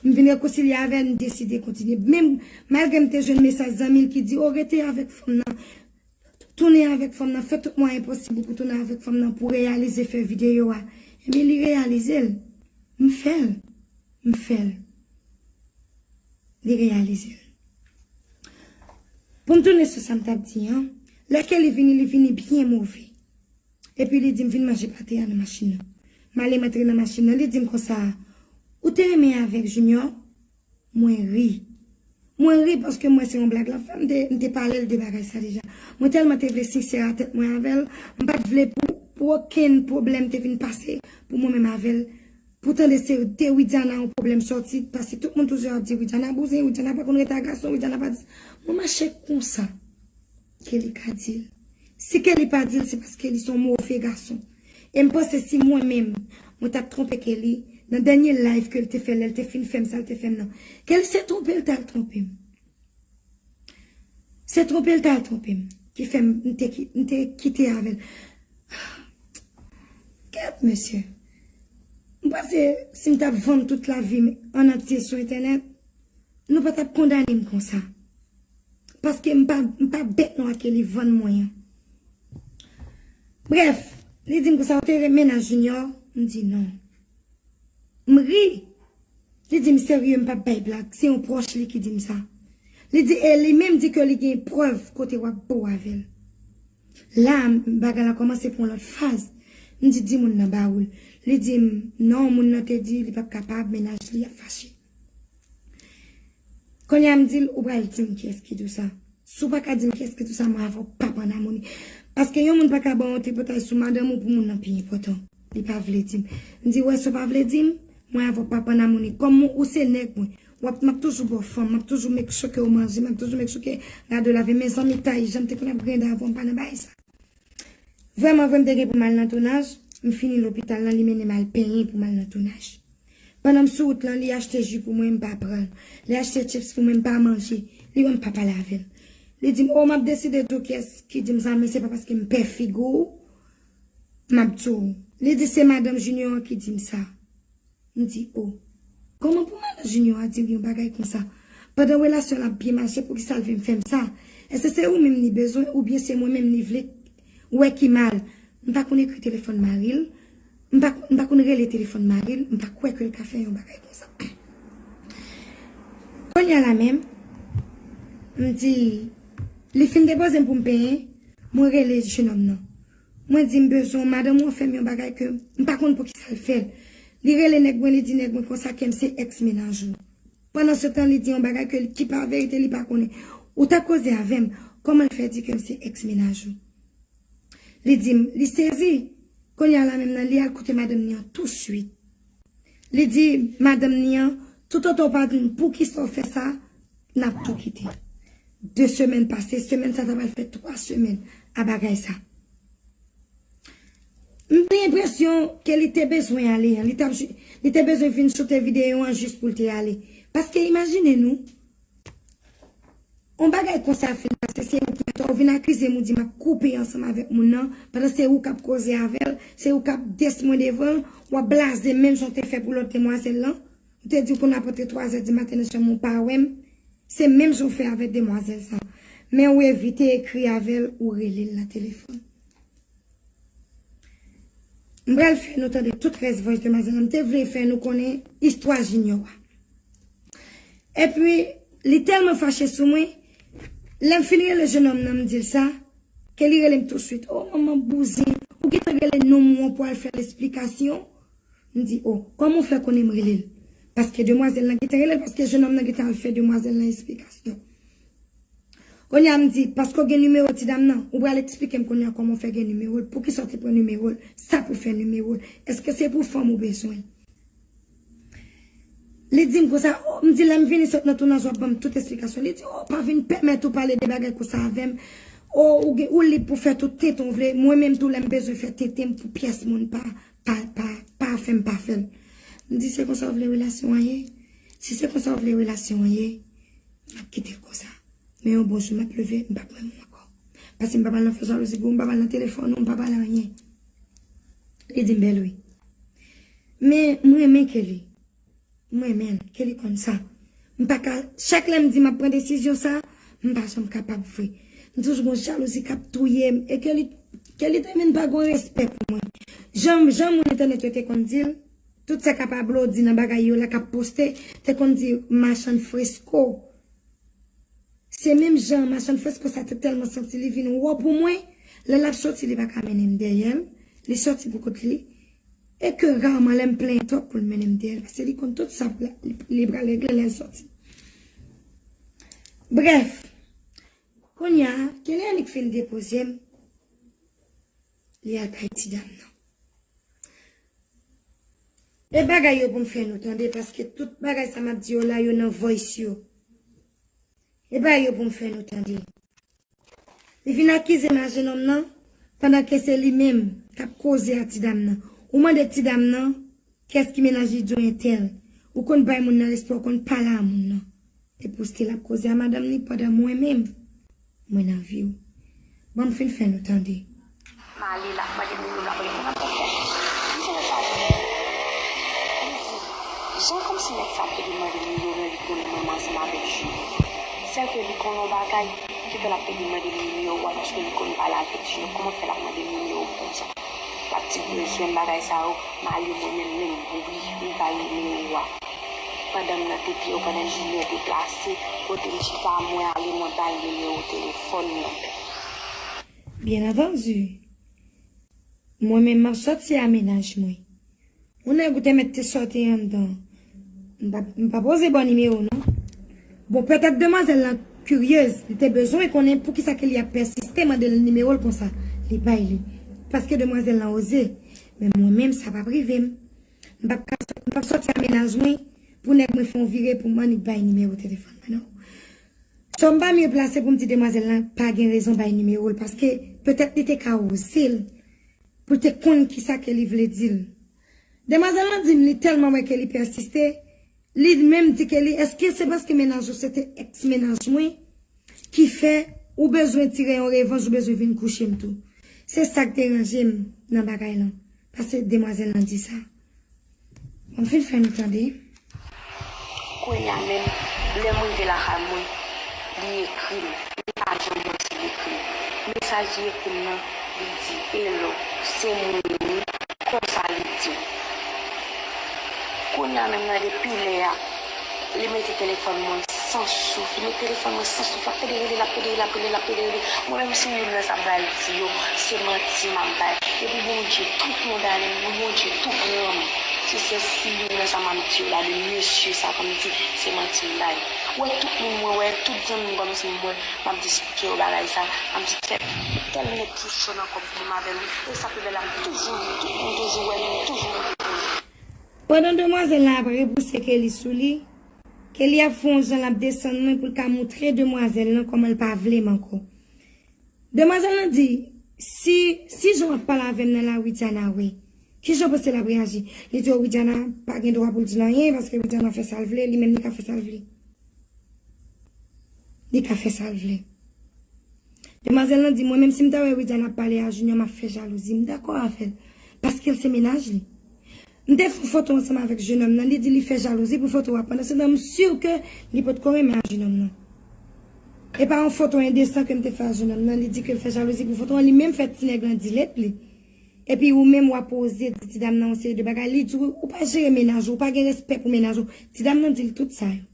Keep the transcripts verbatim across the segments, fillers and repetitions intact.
M vin rekonsilye avè l, m deside kontinye. Menm malgre m te jwenn mesaj zanmi l ki di, "O, rete avèk fanm nan. Tounen avèk fanm nan. Fè tout mwayen posib ou pou tounen avèk fanm nan pou reyalize fè videyo a." Ebyen, li reyalize l. M fè l. M fè l. Li reyalize l. Pou m tounen sou sa m t ap di an, lè ke li vini, li vini byen move. Epi li di m, "Vin manje pate a nan machin nan." M ale m antre nan machin nan, li di m konsa, "Ou te renmen avèk Junior?" Mwen ri. Mwen ri paske mwen se yon blag l ap fè. M te, m te pale l de bagay sa deja. Mwen tèlman te vle sensè a tèt mwen avè l, m pa t vle pou, pou okenn pwoblèm te vin pase pou mwen menm avè l. Pou tande se de Widiana yon pwoblèm sòti, paske tout moun toujou ap di Widiana bouzen, Widiana pa konn rete ak gason, Widiana pa di. Mwen mache konsa. Kelly ka di l. Si Kelly pa di l, se paske li se yon move gason. E m panse si mwen menm, mwen t ap twonpe Kelly, nan dènye live ke l te fè, lè l te fin fè m sa l te fè m nan. Kelly se twonpe l t al twonpe m. Se twonpe l t al twonpe m. Ki fè m, m te, ki- m te kite avè l. Kèt, mesye. M panse si m t ap vann tout lavi m an antye sou entènèt, nou pa t ap kondane m konsa. Paske m pa, m pa bèt non a Kelly vann mwen an. Brèf, li di m konsa, "Ou te renmen nan Junior?" M di, "Non." M ri. Li di m, "Serye, m p ap bay blag. Se yon pwòch li ki di m sa." Li di, e li menm di ke li gen prèv kote w ap bo avè l. La, bagay la kòmanse pran lòt faz. M di, "Di moun nan ba ou l." Li di m, "Non, moun nan te di li p ap kapab, mennaj li ap fache." Kounye a m di l, "Ou pral di m kiyès ki di w sa? Si w pa ka di m kiyès ki di w sa, mwen avè w p ap ann amoni." Paske yon moun pa ka ba w yon tripotay sou madanm ou pou moun nan pi enpòtan. Li pa vle di m. M di, "Ou wè sa w pa vle di m? Mwen avè w p ap ann amoni. Kòm ou se nèg mwen, w ap, m ap toujou ba w fanm, m ap toujou make sure ke w manje, m ap toujou make sure ke rad ou lave." Mezanmi, tay, jan m te konn ap griyen avè w, m pa nan bagay sa. Vrèman vre, m te gen pou m al nan tounaj, m fini lopital lan, li mennen m al penyen pou m al nan tounaj. Pandan m sou wout lan, li achte ji pou mwen, m pa pran l. Li achte chips pou mwen, m pa manje. Li wè m pa pale avè l. Li di m, "O, m ap deside di w kiyès ki di m sa, men se pa paske m pè figi w, m ap di w." Li di, "Se madanm Junior an ki di m sa." M di, "O, kòman pou madan Junior a di w yon bagay konsa? Pandan relasyon l ap byen mache, poukisa l vin fè m sa? Èske se ou menm li bezwen oubyen se mwen menm li vle wè ki mal?" M pa konn ekri telefòn mari l, m pa, m pa konn rele telefòn mari l, m pa kwè ke l ka fè yon bagay konsa. Kounye a la menm, m di, li fin depoze m pou m penyen, mwen rele jenòm nan. Mwen di, "M bezwen w, madanm ou an fè m yon bagay ke m pa konn poukisa l fè l." Li rele nèg mwen, li di nèg mwen konsa ke m se èks mennaj ou. Pandan se tan, li di yon bagay ke li, ki pa verite, li pa konnen. Ou t ap koze avè m, kòman l fè di ke m se èks mennaj ou? Li di m, li sezi. Kounye a la menm nan, li al kote madanm ni an touswit. Li di madanm ni an, "Toutotan w pa di m poukisa w fè sa, n ap tou kite." De semèn pase, semèn sa ta pral fè twa semèn a bagay sa. M gen enpresyon ke li te bezwen ale an. Li t ap ju-, li te bezwen vin choute videyo an jis pou l te ale. Paske imajine nou, yon bagay konsa fin pase, se ou ki atò, ou vin akize m, ou di m ap koupe ansanm avèk moun nan, pandan se ou k ap koze avè l, se ou k ap dès mwen devan l, w ap blaze menm jan w te fè pou lòt demwazèl lan. Ou te di w konn ap rantre twazè di maten nan chanm ou pa wè m. Se menm jan w fè avèk demwazèl sa. Men ou evite ekri avè l, ou rele l nan telefòn. M pral fè nou tande tout rès voice demwazèl la. M te vle fè nou konnen istwa Junior a. Epi, li tèlman fache sou mwen, lè m fin rele jennonm nan, m di l sa, ke li rele m touswit. "O, manman bouzen, ou gentan rele nonm ou an pou al fè l esplikasyon?" M di, "O, kòman w fè konnen m rele l?" Paske demwazèl lan gentan rele l, paske jennonm nan gentan al fè demwazèl lan esplikasyon. Kounye a m di, "Paske w gen nimewo ti dam nan, ou pral eksplike m kounye a kòman w fè gen nimewo l, poukisa w te pran nimewo l, sa pou fè nimewo l, èske se pou fanm ou bezwen l?" Li di m konsa, "O," m di, "Lè m vini sot nan tounaj, w ap ban m tout esplikasyon." Li di, "O, pa vin pèmèt ou pale de bagay konsa avè m. O, ou gen, ou lib pou fè tout tenten w vle. Mwen menm tou, lè m bezwen fè tenten m pou pyès moun, pa, pa, pa, pa fè m pa fè l." M di, "Se konsa w vle relasyon an ye? Si se konsa w vle relasyon an ye, m ap kite l konsa. Men yon bon jou, m ap leve, m p ap renmen w ankò. Paske m p ap al nan fè jalouzi pou ou, m p ap al nan telefòn ou, m p ap al anyen." Li di m bèl wi. Men, m renmen Kelly. m renmen l, Kelly konn sa. M pa ka, chak lè m di m ap pran desizyon sa, m pa janm kapab vre. M toujou gon jalouzi k ap touye m. E Kelly, Kelly te vin pa gon respè pou mwen. Jan, jan moun entènèt yo te konn di l, tout sa k ap aplodi nan bagay yo la k ap poste, te konn di machann fresko. Se menm jan machann fresko sa te tèlman santi li vin wo pou mwen, lè l ap soti li pa ka mennen m dèyè l, li soti pou kont li. E ke raman lè m plenyen twòp pou l mennen m dèyè l, paske li konn tout sa li, li pral regle lè l soti. Brèf, kounye a, Kelly annik fin depoze m, li al kay ti dam nan. E bagay yo pou m fè nou tande, paske tout bagay sa m ap di yo la, yo nan voice yo. E bagay yo pou m fè nou tande. Li vin akize m a jenòm nan, pandan ke se li menm k ap koze a ti dam nan. Ou mande ti dam nan, kiyès ki mennaj li, di w entèl. Ou konn bay moun nan respè, ou konn pale a moun nan. Epi w still ap koze a madanm li pandan mwen menm, mwen nan vi w. Ban m fin fè nou tande. M ale l ap mande m nimewo m, l ap mande m nimewo m, m ap fè. M di nèg sa, m di, jan kòmsi nèg sa ap pede mande m nimewo m, lè li konnen mwen, mwen ansanm avèk Julie. Sèke li konnen yon bagay ki fè l ap pede mande m nimewo a, paske li konn pale avèk Julie. Kòman fè l ap mande m nimewo m konsa? L ap di l bezwen m bagay sa yo, m ale mwen menm, menm, wi, m bay nimewo a. Pandan m nan tete yo, pandan Julien deplase, kote m chita, mwen ale, mwen bay nimewo telefòn nan. Byen antandi, mwen menm m ap sòti a mennaj mwen. Yon nèg ou te mèt te sòti anndan. M pa, m pa poze ba w nimewo w non. Bon, petèt demwazèl lan kiryez, li te bezwen konnen poukisa ke li ap pèsiste mande l nimewo l konsa. Li bay li. Paske demwazèl lan oze. Men mwen menm, sa p ap rive m. M p ap ka, m p ap sòti a mennaj mwen pou nèg mwen fè yon vire pou m annik bay nimewo telefòn mwen non. So, m pa mye plase pou m di demwazèl lan pa gen rezon bay nimewo l, paske petèt li te ka oze l pou l te konn kisa ke li vle di l. Demwazèl lan di m li tèlman wè ke li pèsiste, li menm di ke li, èske se paske mennaj ou se te èks mennaj mwen ki fè ou bezwen tire yon revanj, ou bezwen vin kouche m tou? Se sa k deranje m nan bagay lan, paske demwazèl lan di sa. Ban m fin fè nou tande. Kounye a menm, lè m rive lakay mwen, li ekri m. Li pa janm manti, li ekri m. Mesaj li ekri m nan, li di, "Hello, se mwen wi," konsa li di m. Kounye a menm nan, depi lè a, li mete telefòn mwen san souf, li mete telefòn mwen san souf, l ap pede rele, l ap pede rele, l ap pede rele, l ap pede rele. Mwen menm si youn nan sa m pral di yo, se manti m ap bay. Epi Bondye tout moun dale m, Bondye tou pran m. Se sèl si youn nan sa m ap di yo la, de mesye sa kòmsi se manti m bay. Ou wè tout moun mwen wè, tout zanmi m kòmsi m wè, m ap di yo bagay sa, m ap di tèt, tèl nèg ki cho nan kòb pou m avè l, e sa pi bèl la, m toujou ri, tout moun toujou wè m, m toujou ri pou li. Pandan demwazèl la ap rebouse Kelly sou li, Kelly ap fè yon jan l ap desann mwen pou l ka moutre demwazèl lan kòman l pa vle m ankò. Demwazèl lan di, si, si jan w ap pale avè m nan la Widiana wè, kijan w panse l ap reyaji? Li di, o, Widiana pa gen dwa pou l di l anyen, paske Widiana fè sa l vle, li menm li ka fè sa l vle. Li ka fè sa l vle. Demwazèl lan di, mwen menm si m ta wè Widiana ap pale a Junior, m ap fè jalouzi. M dakò avè l. Paske l se mennaj li. M te fè yon foto ansanm avèk jenòm nan, li di li fè jalouzi pou foto a. Pandansetan, m si ke li potko renmen a jenòm nan. E pa yon foto endesan ke m te fè a jenòm nan, li di ke l fè jalouzi pou foto an, li menm fè ti nèg lan delete li. Epi ou menm w ap oze di ti dam nan yon seri de bagay, li di w, ou pa jere mennaj ou, ou pa gen respè pou mennaj ou. Ti dam nan di l tout sa yo.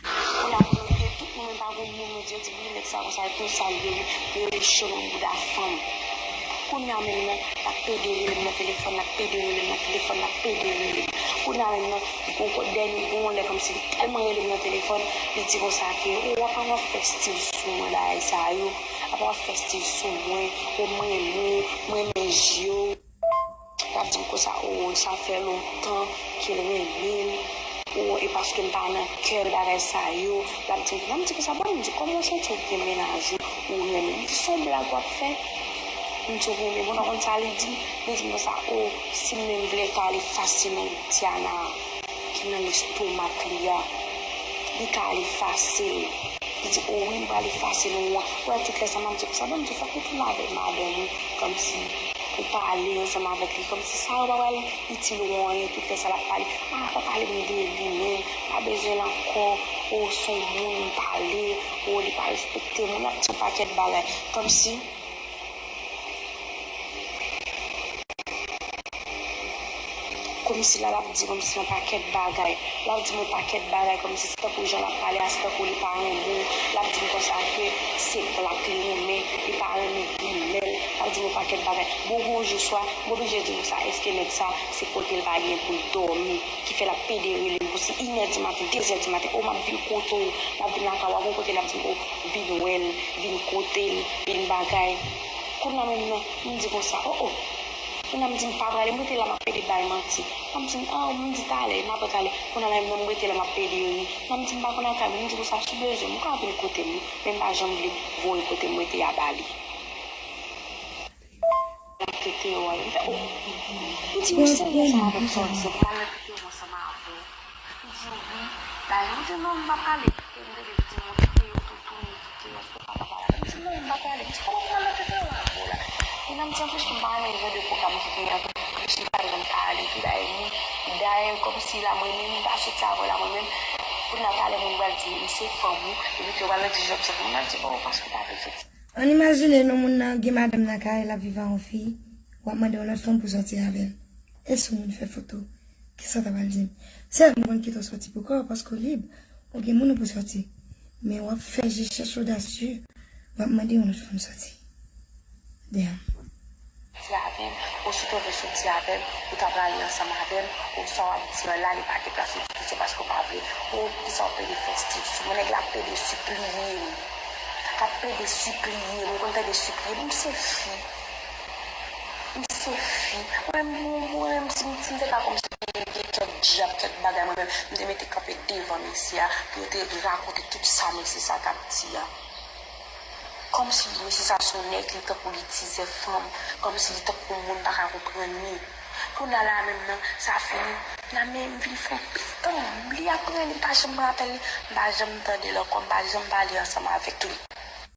Kounye a pou nou vire tout moun, menm pa gon moun nou di, yo di, "Wi, nèg sa konsa, e konsa l ye wi." Yo rele cho nan bouda fanm. Kounye a menm nan, l ap pede rele m nan telefòn, l ap pede rele m nan telefòn, l ap pede rele m. Kounye a menm nan, gon kote dènye, gon lè kòmsi li tèlman rele m nan telefòn, li di konsa ke, "O, apa w ap fè stil sou mwen, bagay sa yo? Apa w ap fè stil sou mwen? O, m renmen w, m renmen je w." L ap di m konsa, o, sa fè lontan ke l renmen m, o, e paske m pa nan kè l, bagay sa yo. L ap di m, m di konsa, bon, m di, kòman w santi w gen mennaj ou, ou renmen? Li di, se yon blag w ap fè? M di, ou renmen m? Ou konn sa li di m? Li di m konsa, o, si m menm vle, m ka ale efase non Widiana ki nan lestomak li a. Li ka ale efase l. Li di, o wi, m pral efase non an. Ou wè tout lè sa, m ap di konsa, bon, m di, fòk ou tounen avèk madanm ou, kòmsi ou pale ansanm avèk li, kòmsi sa yo pa pral itil ou anyen, tout lè sa l ap pale, a, pa pale m de li non, pa bezwen l ankò, o, s on moun m pale, o, li pa respekte m, l ap di yon pakèt bagay, kòmsi Kòmsi la, l ap di kòmsi yon pakèt bagay. L ap di m yon pakèt bagay kòmsi se tankou jan l ap pale a, se tankou li pa renmen w. L ap di m konsa ke se blan l renmen, li pa renmen grimèl. L ap di m yon pakèt bagay. Bon, gon jou swa, m oblije di nou sa, èske nèg sa, se kote l pa gen pou l dòmi, ki fè l ap pede rele m kòmsi inè di maten, dezè di maten, o, m ap vin kote w, m ap vin lakay ou, a gon kote l ap di m, o, vin wè l, vin kote l, vin bagay. Kounye a menm nan, m di konsa, o, o. Kounye a m di m pa prale, m rete la, m ap pede bay manti. Kounye a m di, a, m di talè, m ap talè. Kounye a menm nan, m rete la, m ap pede ri. Kounye a m di m pa konn al kay mwen, m di konsa, si w bezwen m, ou ka vin kote m, men m pa janm vle voye kote m rete a ba li. L ap tete yo, m fè, o. M di, ou serye ansanm avèk sa w di, pou m al nan tete yo ansanm avè w. Li di wi. Bagay, m di non, m pa prale. E m rele, li di m kite yo tou, tounen, kite yo, èske w pa ka pale avè m? M di non, m pa prale. M di kòman m pral nan tete yo avè w la? Kounye a m di anplis tou, m pa renmen jan de pwogram ki genyen an tou. Misye pa janm pale, epi dayè ni, dayè kòmsi la mwen menm, m pa soti avè w la mwen menm. Kounye a talè moun pral di m se fanm ou, epi tou yo pral di jan m se fanm. M ap di o, paske w pa vle soti. Ann imajine nou, moun nan gen madanm nan kay, l ap viv ak yon fi, w ap mande yon lòt fanm pou sòti avè l. E si yon moun fè foto, kisa w ta pral di m? Sèlman m konn kite w sòti pou kò w, paske w lib, ou gen moun ou pou sòti. Men w ap fè je chèche odasye, w ap mande yon lòt fanm sòti. Damn. Sòti avè m, ou si te vle sòti avè m, ou ta prale ansanm avè m, ou sa w ap di an la, li pa gen plas, ou di ke se paske w pa vle. Ou, kisa w pede fè stil sou mwen? Nèg la ap pede sipliye m. L ap pede sipliye m, ou konn tande sipliye m, m se fi. M se fi. Mwen menm, mwen menm, si m, si m te ka kòmsi gen kèk dyab, kèk bagay, mwen menm, m te mete kanpe devan mesye a, pou yo te rakonte tout sa mesye sa t ap di a. Kòmsi mesye sa se yon nèg, li tankou li tizè fanm, kòmsi li tankou moun pa ka konprann li. Kounye a la menm nan, sa fini. La menm vin fè yon pikan. Li ap pran li, m pa janm rapèl li, m pa janm tande l ankò, m pa janm pale ansanm avèk li.